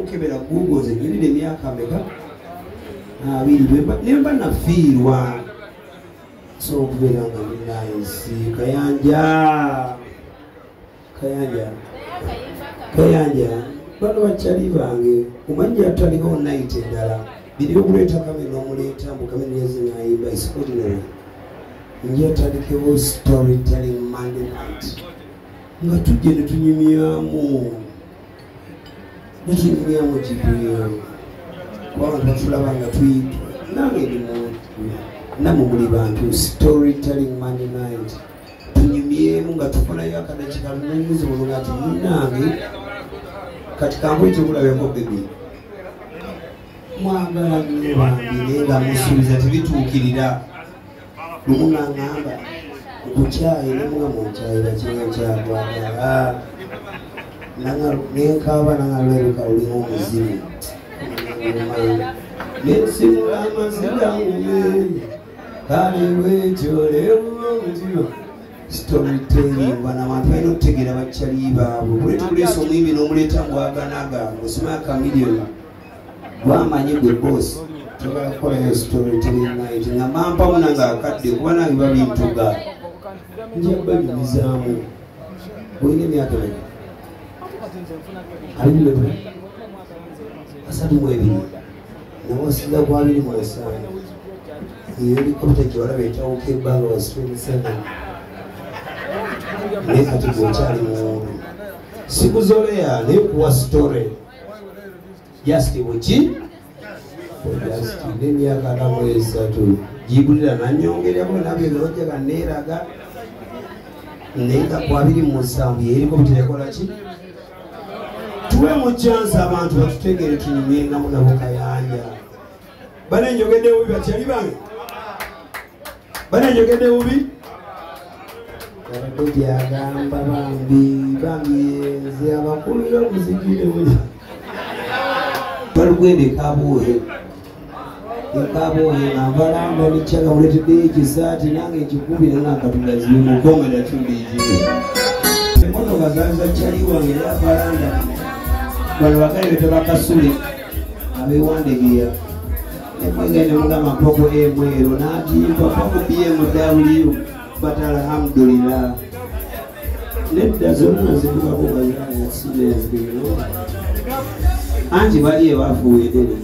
Okebera Google nze nyirira emyaka meka abiri nemba nafiirwa so okubeera nga munayensi Kayanja Kayanja Kayanja bano bakyali bange omanyi yatandikawo night endala biri okuleeta kamera n'omuleeta mbu kamera yazinayimba is ordinary. Njatandikewo storytelling Monday night nga tujje ne tunyumyamu netunyumyamu Jibril kubanga batulaba nga tuyitwa nange ndi muntu namwe muli bantu. Storytelling Monday night tunyumyemu nga tufunayo akadakika lunanyumiza bulungi ati munnange kati kangu ekyokulabeko bebi mwagala nnyo bambi naye nga musuubiza tebituukirira. Lumu naŋŋamba nkukyaye nemuga munkyayira kinga kyakwagala nenkaaba nangalweruka lulimu omuzimu nensimula amaziga ngume kale lwekyo leeruba omutima. Storytelling bano abantu balina okutegeera bakyali baabwe. Kuleeta kuleesa omuyimbi n'omuleeta ngwaganaga ng'osoma Chameleone gwamanyi gwe boss tosobola kukolayo storytelling night nga mampamu nange akadde kuba nange babintuga nja banyumizaamu. Olina emyaka emeka? 32 nawasiza ku 25. Eyo helicopter gyewalaba etawuka ebbanga was 27 naye kati gweokyali muwundu sikuzoleya naye kuwa story just buki just n'emyaka 53 Jibril nanyongerako nabyo nojjaga neeraga naye nga ku 27 helicopter yakola ki? Tuwe mu chance abantu batutegeere tunyumyengamu nabo Kayanja. Bane njogedde bubi bakyali bange? Bane njogedde bubi? Abadde gyagamba bambi bambi nze abakulira omuzikire balugenda ekabuuhe ekabuuhe nga nvalanda nekyaga muleeteddeyo ekisaati nange nkikubire nga nkatulazibe mukomera kyuliikiwe emmotoka zaali za kyali wange era avalanda bano bagale be tebakasule abeewandegeya nemwegenda mugamba mpoko emwero n'agimpa pako BMW but alhamdulillah nedda zonna nazivugako nga zali anti bali ebafuuwedere.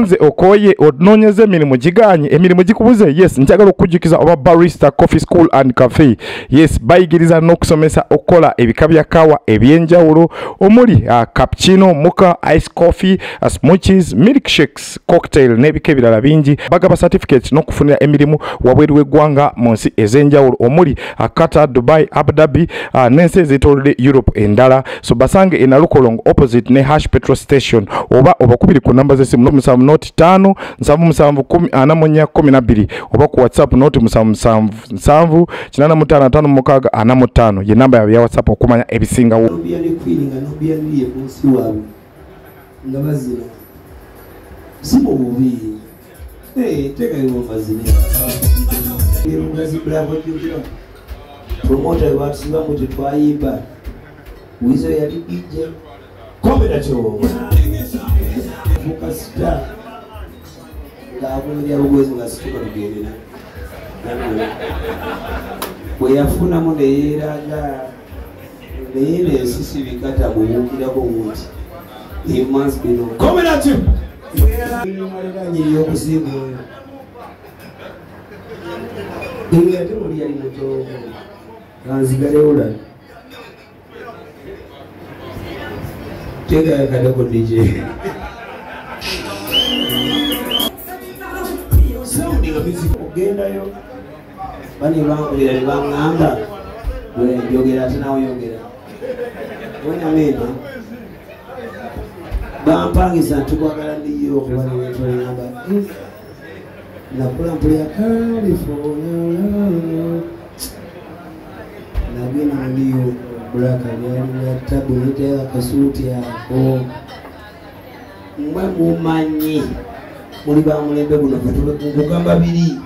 Nze okoye onoonyeza emirimu giganye emirimu gikubuze. Yes, njagala okujjukiza oba Barista Coffee School and Cafe. Yes, bayigiriza n'okusomesa okukola ebika bya kawa ebyenjawulo omuli cappuccino, mocha, ice coffee, smoothies, milkshakes, cocktail n'ebika ebirala bingi. Bagaba certificates n'okufunira emirimu wabweru w'eggwanga mu nsi ez'enjawulo omuli Qatar, Dubai, Abu Dhabi n'ensi ezeetoolodde Europe endala. So basange e Nalukolongo opposite ne Hash Petrol Station oba obakubiri ku namba z'essimu 07 05 77 10 44 12 oba ku WhatsApp noti 77 7 85 56 45 ye namba yaabwe ya WhatsApp okumanya ebisingawo. Nga bazina si mu bubi teekayo mazina promota we batusibamu tetwayimba Wizo yali DJ komera kyo fuka sita ng'avumirira bugwezi nga situka tugendera bwe yafunamu ne yeeraga naye n'ensisi bikata bubuukirako nti komera kyo nyirira okusinga oyo ate muli yali muto nga nzigalewo lala teekayo akadako DJ. Ogendayo bane bankubira ne baŋŋamba njogera ate nawe yogera wenamena bampangisa ntukwagala ndiyo okuba newetolengamba nakula mpulira California nagenda muliyo bulaka byali tabu netayo akasuuti ako mwe mumanyi muli bamulembe guno nkugamba biri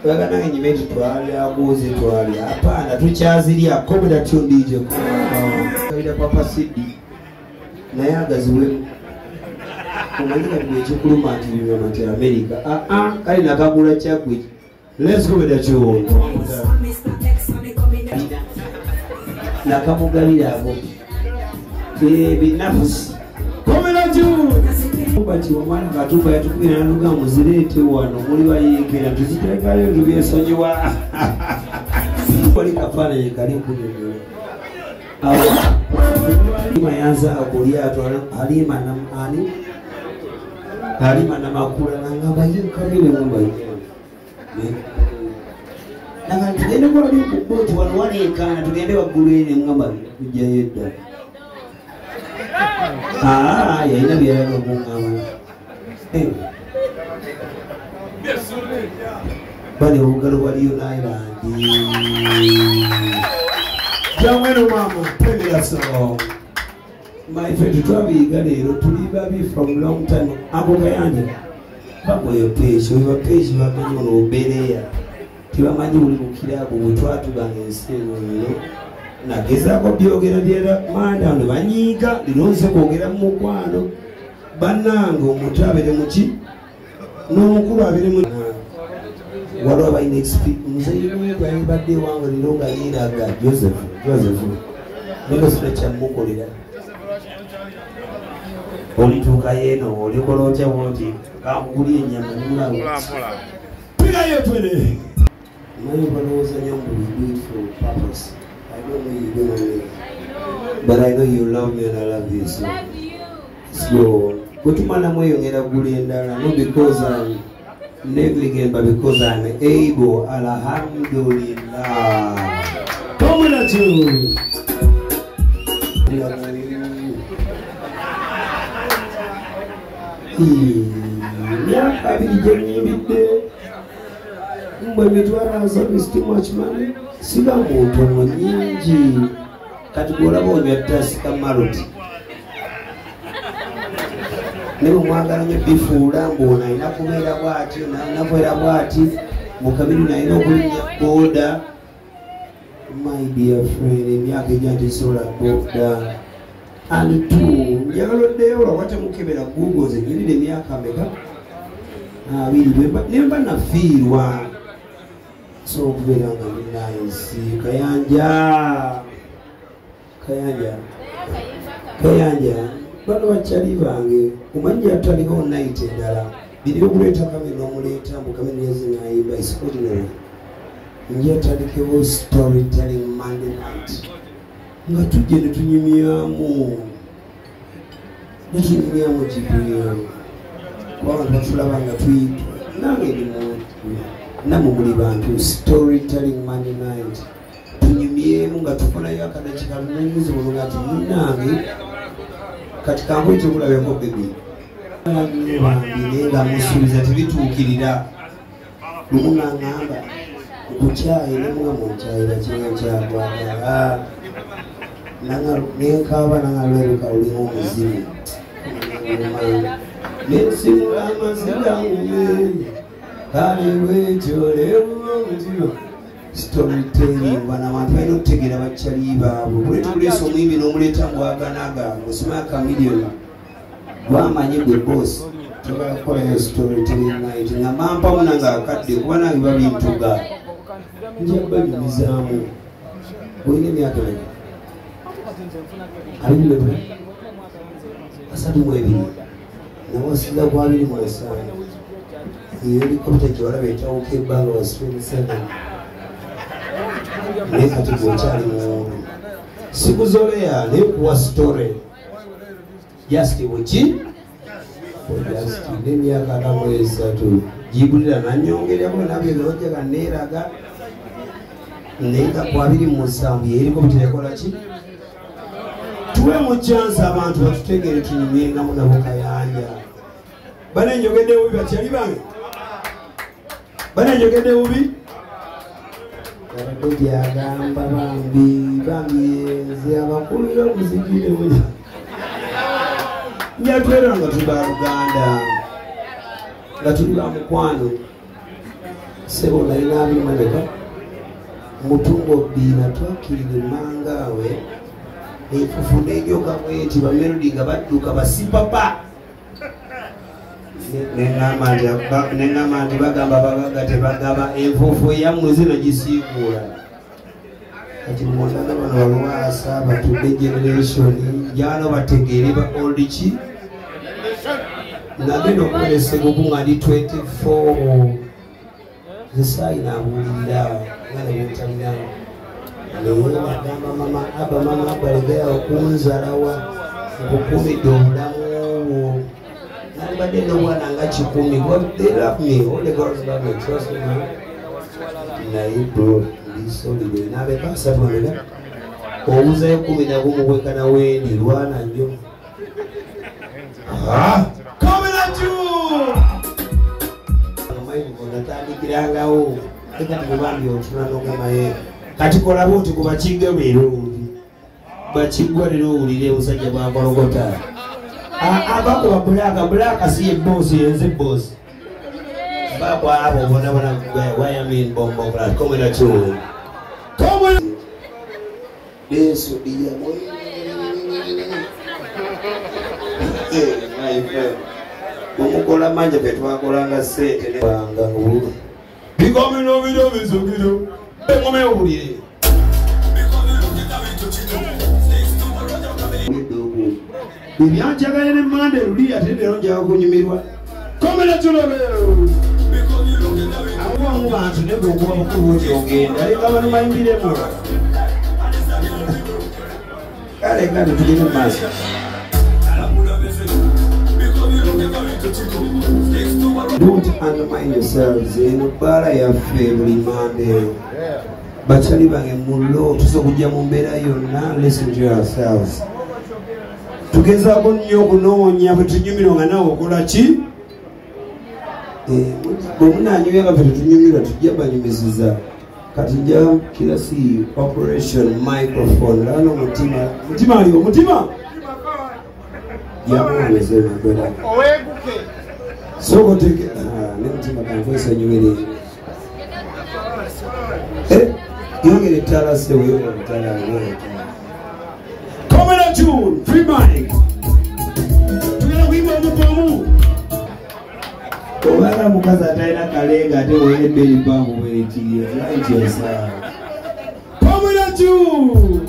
oyaga nange nyime nti twalyaguze twalya hapana tukyazirya komera tyo DJ kabira Papa Sidi Naye agaziwemu omanyi kati bwekikuluma nti binyama ti America kale nakagula kyagwe. Let's go with the tune. Nakamugabira ago binafusi komera juu bati omwana Katumba yatukubira naluga muzireete wano muli bayeekera tuziteekayo tubyesonyiwa. Wali kafaananyi kali nkunyonyola Halima yanza akulyato Halima ani Halima Namakula nangamba ye nkabire ngamba nanga tugende kola ku boat wano waleekaana tugende waggulu eno ngamba kujjayo edda. Yalina byayagala okuŋŋamba. Bali obugalo bwa Leon Island. Jamweno mama, play song. My friend twabiyiga leero tuli babi from long time. Ako Kayanja bakoyo page, oyo page bamanyi ono obereya. Tebamanyi buli mukiraabo bwe twatuganga ensi eno leero. Nagezaako byogera byera manda ne banyiiga leero nze kwogera mu mukwano. Bannange omuto abeere muki n'omukulu abeere mu waliwo abalina muzeeyi gwayibadde ewange leero nga yeeraga Joseph leero sina kyamukolera. Olituuka yeeno olikola otya bwoti kankugulya ennyama nemulawo pigayo twere. Naye balowooza nnyo mbu we do it for purpose. I don't know you don't know me, but I know you love me and I love you. So so bwe tumala mweyongera kugula endala, not because I'm negligent but because I'm able. Alhamdulillah. Tomula tu myaka abiri gye nnyimbidde mbwe emitwalo asatu is too much money. Siba muntu nyingi kati gwolaba onywa tasika maloti naye mwagala nnyo bifuula mbu ono alina kubeera bw'ati ono alina kubeera bw'ati mukabiri ono alina okulinnya booda. My dear friend, emyaka egya ntisobola booda. And two, njagala oddeyo olwakuba temukebera Google nze nnyirira emyaka meka abiri ne mba nafiirwa. So okubeera nga ndi nice. Kayanja bano bakyali bange omanyi yatandikawo night endala biri okuleeta kame n'omuleeta mbu kame niyeze n'ayimba is ordinary. Nja tandikewo storytelling Monday night nga tujje ne tunyumyamu Jibril kuba abantu batulaba nga tuyitwa nange ndi muntu namwe muli bantu. Storytelling Monday night tunyumyemu nga tufunayo akadakiika lunyumizi buno nga ti munnange kati kankwete okulabeko bebi bambi naye nga musuubiza tebituukirira. Lumu naŋŋamba nkukyaye ne muga munkyayira kinga kyakwagala nenkaaba nangalweruka lulimu omuzimu nensimula amaziga ngume kale lwetyo leero omutima. Storytelling bano abantu balina okutegeera bakyali baabwe. Buleeta buleesa omuyimbi n'omuleeta mbwaganaga ng'osoma Chameleone gwamanyi gwe boss tosobola kukolayo storytelling night nga mampamu nange akadde kuba nange babintuga nja banyumizaamu. Olina emyaka emeka? 32 nawasiza ku 25. Eyo helicopter gyewalaba etawuka ebbanga was 27 naye kati gweokyali muwundu. Sikuzoleya naye kuwa story just buki just n'emyaka 53 Jibril nanyongerako nabyo nojjaga neeraga naye nga ku 27 ye helicopter yakola ki? Tuwe mu chance abantu batutegeere tunyumyengamu nabo Kayanja. Bane njogedde bubi bakyali bange? Bane njogedde bubi? Abadde gyagamba bambi bambi nze abakulu b'omuziki ne njatwera nga tuli baluganda nga tuli ba mukwano. Ssebo nalina 24 mutungo bina twakirira emmanga we Enfufu n'enjoka bweti ba Melody nga badduka basipapa. Neŋŋamba nti bagamba bagagga tebagaba enfuufu eyammwe zino gisiikuula. Kati mwondaga bano balwasa batudde generation njagala bategeere ba old ki. Nagenda okubeera Esseguku nga ndi 24 nze saayina abuulirira nga ne bw'otalina. Naye nagamba mama Abba, mama Abba legeya okunzalawa nkukuumidde obulamu obwo. Nalibadde n'obwana nga 10. They love me, all the girls love me, trust me man. Naye bro, ndi solid. N'abeka 3 mabega obuzayo 11 bwenkana wendi lwana nnyo. Natandikirangawo kati mubambi otula n'ogamba kati kola bwoti ku bakigga leero bakigwa leero owulire omusajja bw'akolokota. Abakuba bulaka bulaka si ye boosi yenze boosi bakwabo bona bona wayamin bombo komera tu komera Yesu dia mumukola manja ffe twakolanga ssente nebanga bikomino biro bizugiro engoma ewulire ebyanjagala ne mande luli ate leero njagala kunyumirwa komera tulobe abamu bantu ne bw'okuba mukulu oti ogenda leka bano bayimbiremu kale kale tugende mu maaso. Don't undermine yourselves. Eno bbaala yaffe buli Mande. Bakyali bange mulo tusobola kujja mu mbeera yonna. Listen to yourselves. Tugezaako nnyo okunoonya bwe tunyumirwa nga naawe okola ki? Bwe munaanyumya nga ffe tetunyumirwa tujja banyumisiza. Kati nja kirasi operation microphone. Lano mutima. Mutima aliwo mutima. Yamuweze mabera. Soko teke ne mutima kankwesa nywere. Yongere tala se yongere tala yongere. Komera tune free mic. Tugenda kuyimba omukomu. Obala mukazi atalina kalenga ate wene beri bangu wene tiye. Right yourself. Komera tune.